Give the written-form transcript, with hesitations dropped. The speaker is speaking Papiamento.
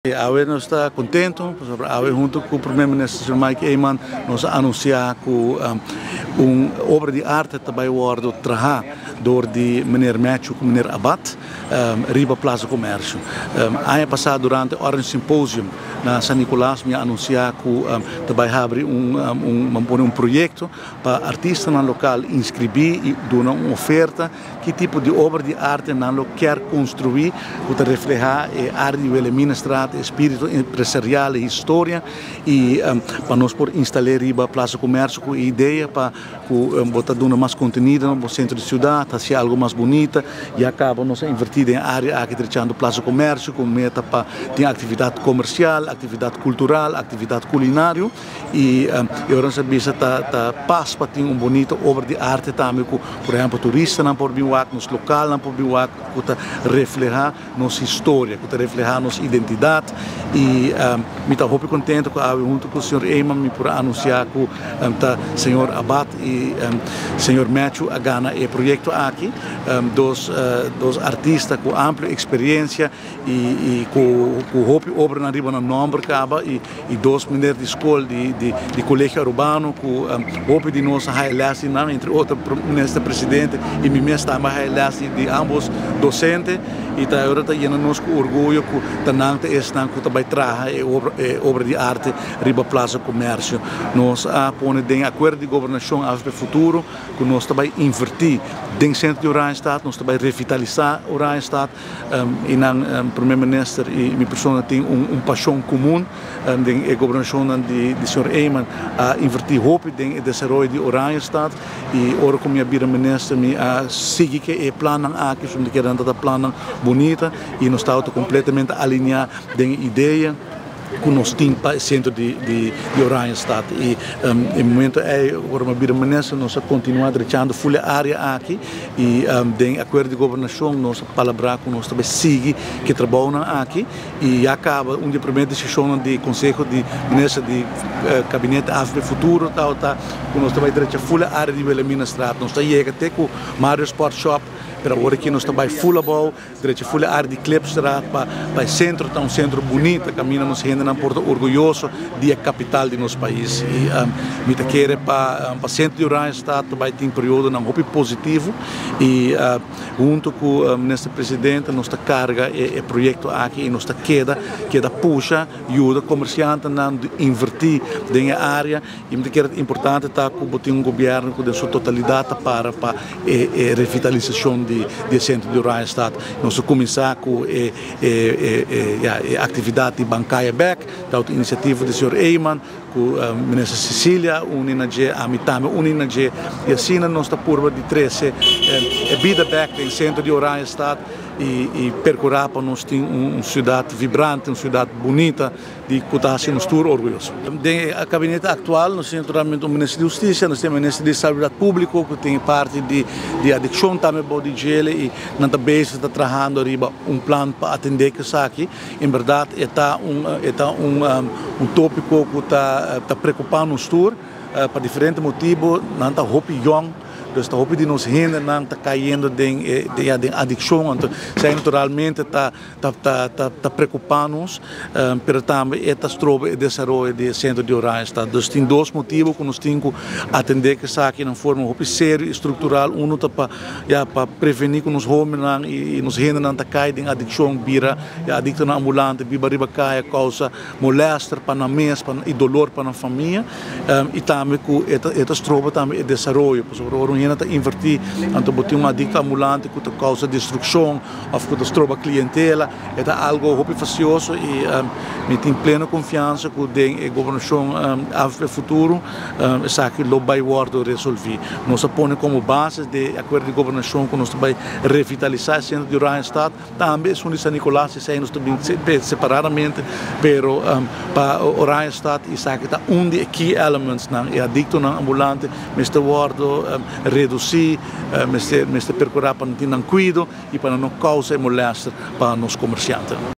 Awe nos ta contento, pasobra awe hunto cu Primer Minister señor Mike Eman nos a anuncia cu un obra di arte ta bay wordo traha door di meneer Matthew cu meneer Abad riba Plaza Comercio. Aña pasa durante Orange Symposium na San Nicolas mi a anuncia cu ta bay habri un un pone un proyecto pa artistanan local inscribi y duna un oferta Ki tipo di obra di arte nan lo kier construi cu ta refleha e arte di Wilhelminastraat, e spirito empresarial, e historia y pa nos por instale riba Plaza Comercio cu e idea pa cu bo ta duna mas contenido na bo centro di ciudad, haci algo mas bunita. Ya caba nos a inverti den e area aki trechando Plaza Comercio cu meta pa tin actividad comercial, actividad cultural, actividad culinario. Y e ora nos a bisa ta ta pas pa tin un bonito obra di arte tambe cu por ehempel turistanan por bin wak, nos localnan por bin wak cu ta refleha nos historia, cu ta refleha nos identidad. Y mi ta hopi contento cu awe hunto cu señor Eman mi por a anuncia cu ta señor Abad y señor Matthew a gana e proyecto aki. Dos dos artista cu amplio experiencia y cu cu hopi obranan riba nan nomber caba y Y dos meneer di school di di Colegio Arubano cu hopi di nos a haya les di nan, entre otro minister presidente y mi mes tambe a haya les di ambos docente y ta ora ta yena nos cu orguyo cu ta nan ta esnan cu ta bay traha e obra e obra di arte riba Plaza Comercio. Nos a pone den acuerdo di gobernacion AVP Futuro cu nos ta bay inverti den centro di Oranjestad, nos ta bay revitalisa Oranjestad. I nan Primer Minister i mi persona tin un pasion comun den e gobernacionnan di señor Eman a inverti hopi den e desaroyo di Oranjestad i ora cu mi a bira minister mi a sigui cu e plannan aki pasobra mi ta kere nan ta plannan bunita i nos tabata completamente alinea den e idea. Ku nos tin pa e sentro di di Oranjestad i e momento ei ora mi a bira minister nos a kontinuá drechando ful e área aki i den akuerdo di gobernashon nos a palabrá ku nos ta bai sigui ku e trabounan aki i ya kaba un di e primer desishonnan di konseho di minister di kabinete AVP Futuro tabata ku nos ta bai drecha ful e área di Wilhelminastraat. Nos ta yega te ku Mario Sport Shop pero awor aki nos ta bai ful abou. Drecha ful e área di Klipstraat pa pa e sentro ta un sentro bunita kaminda nos hendenan por ta orguyoso di e kapital di nos pais. I mi ta kere pa pa sentro di Oranjestad ta bai tin periodonan hopi positivo i hunto ku Minister Presidente nos ta karga e e proyekto aki i nos ta keda keda pusha yuda komersiantenan invertí den e área. I mi ta kere importante ta ku bo tin un gobièrnu ku den su totalidat ta para pa e e revitalisashon di di e sentro di Oranjestad. Nos a kuminsá ku e e e ya e aktividat di Bankaya Bèk, ta un inisiativa di señor Eman ku minister Cecilia a uni na dje, ami tambe uni na dje i asina nos ta purba di trese e bida bèk den sentro di Oranjestad i i perkurá pa nos tin un siudat vibrante, un siudat bunita. Di cu ta haci nos tur orguyoso. Den e gabinete actual nos tin naturalmente un minister di Husticia, nos tin minister di Salubridad Publico cu tin e parti di di adiccion tambe bou di djele y nan ta bezig ta trahando riba un plan pa atende cu esaki. En berdad e ta un e ta un un topico cu ta ta preocupa nos tur pa diferente motibo. Nan ta hopi yong. Dus ta hopi di nos hendenan ta cayendo den e den den adiccion anto esey naturalmente ta Ta ta preocupa nos, pero tambe e ta stroba e desaroyo di e centro di Oranjestad. Dus tin dos motibo cu nos tin cu atende cu esaki na un forma hopi serio y structural. Uno ta pa ya pa preveni cu nos hobennan y nos hendenan ta cay den adiccion, bira ya adictonan ambulante, biba riba caya, causa molester pa nan mes y dolor pa nan famia. Y tambe cu e ta e ta stroba tambe e desaroyo, pasobra ora un hende ta inverti anto bo tin un adicto ambulante cu ta causa destruccion, of cu ta stroba clientela, e ta algo hopi fastioso y mi tin pleno confiansa cu den e gobernacion avp Futuro esaki lo bay wordo resolvi. Nos a pone como base di e acuerdo di gobernacion cu nos ta bay revitalisa e centro di Oranjestad, tambe esun di San Nicolas, esey nos ta bin separadamente, pero pa Oranjestad esaki ta un di e key elements nan, e adictonan ambulante mester wordo reduci, mester percura pa nan tin nan cuido. I pa nan no kousa e molèster pa nos komersiantenan.